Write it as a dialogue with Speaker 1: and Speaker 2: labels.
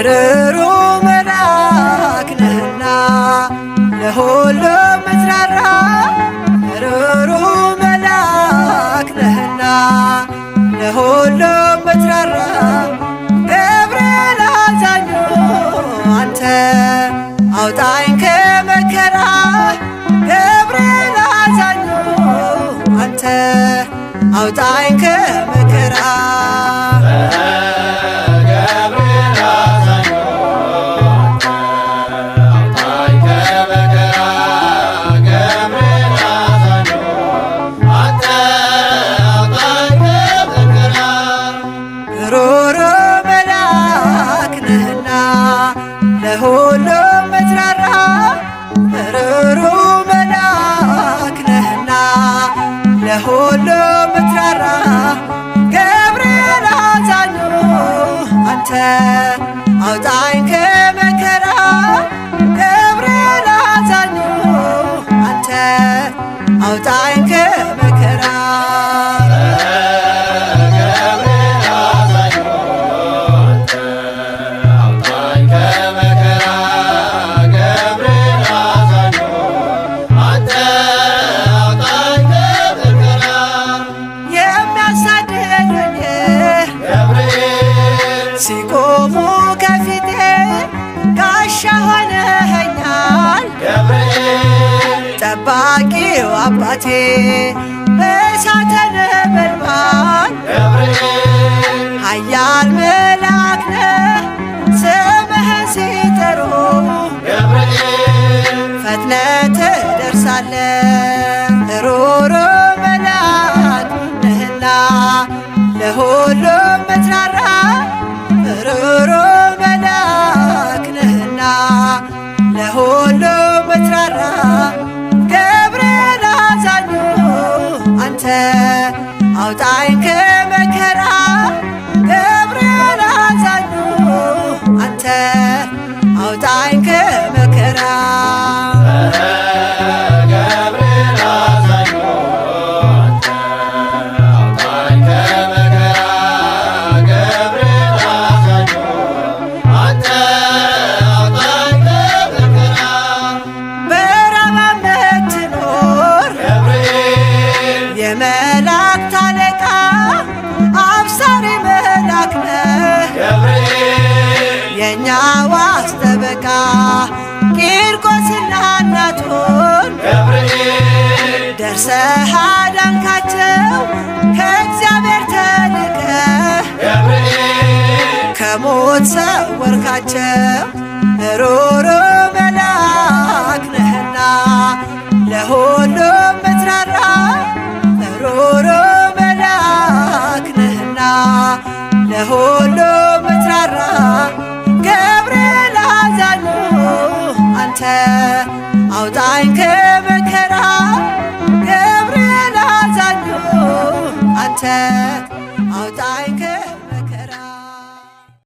Speaker 1: ርኅሩኅ መልአክ ነህና ለሁሉም ምትራራ፣ ርኅሩኅ መልአክ ነህና ለሁሉም ምትራራ፣ ገብርኤል አዛኙ አንተ አውጣኝ ከመከራ፣ ገብርኤል አዛኙ አንተ አውጣኝ ከመከራ።
Speaker 2: ገብርኤል አዛኙ አውጣኝ ከመከራ፣ ገብርኤል አዛኙ አንተ አውጣኝ ከመከራ።
Speaker 1: ርኅሩኅ መልአክ ነህና ለሁሉም ምትራራ፣ ርኅሩኅ መልአክ ነህና ለሁሉም ምትራራ፣ ገብርኤል አዛኙ አንተ አውጣኝ ከመከራ፣ ገብርኤል አዛኙ አንተ አውጣኝ ከመከራ።
Speaker 2: ገብርኤል አዛኙ አንተ አውጣኝ ከመከራ፣ ገብርኤል አዛኙ አንተ አውጣኝ ከመከራ።
Speaker 1: የሚያሳድዱኝ
Speaker 2: ገብርኤል
Speaker 1: ሲቆሙ ከፊቴ ጋሻ ሆነኸኛል፣
Speaker 2: ገብርኤል
Speaker 1: ጠባቂው አባቴ በእሳተ ነበልባል።
Speaker 2: ገብርኤል
Speaker 1: ኃያል መልአክ ነህ፣ ስምህን ሲጠሩ
Speaker 2: ገብርኤል
Speaker 1: ፈጥነህ ትደርሳለህ። ርኅሩኅ መልአክ ነህና ለሁሉም ምትራራ፣ ርኅሩኅ መልአክ ነህና ለሁሉም ምትራራ፣ ገብርኤል አዛኙ አንተ አውጣኝ ከመከራ፣ ገብርኤል አዛኙ አንተ አውጣኝ ከመከራ።
Speaker 2: ገብርኤል አዛኙ አንተ አውጣኝ ከመከራ፣ ገብርኤል አዛኙ አንተ አውጣኝ ከመከራ።
Speaker 1: በራማ የምትኖር
Speaker 2: ገብርኤል
Speaker 1: የመላእክት አለቃ አብሳሪ መልአክ ነህ፣
Speaker 2: ገብርኤል
Speaker 1: የእኛ ዋስ ጠበቃ፣ ቂርቆስና እናቱን
Speaker 2: ገብርኤል
Speaker 1: ደርሰህ አዳንካቸው ከእግዚአብሔር ተልከህ
Speaker 2: ገብርኤል
Speaker 1: ከሞት ሰወርካቸው። ርኅሩኅ መልአክ ነህና ለሁሉም ምትራራ፣ ርኅሩኅ መልአክ ነህና ለሁሉም ምትራራ፣ ገብርኤል አዛኙ አንተ አውጣኝ ከመከራ፣ ገብርኤል አዛኙ አንተ አውጣኝ።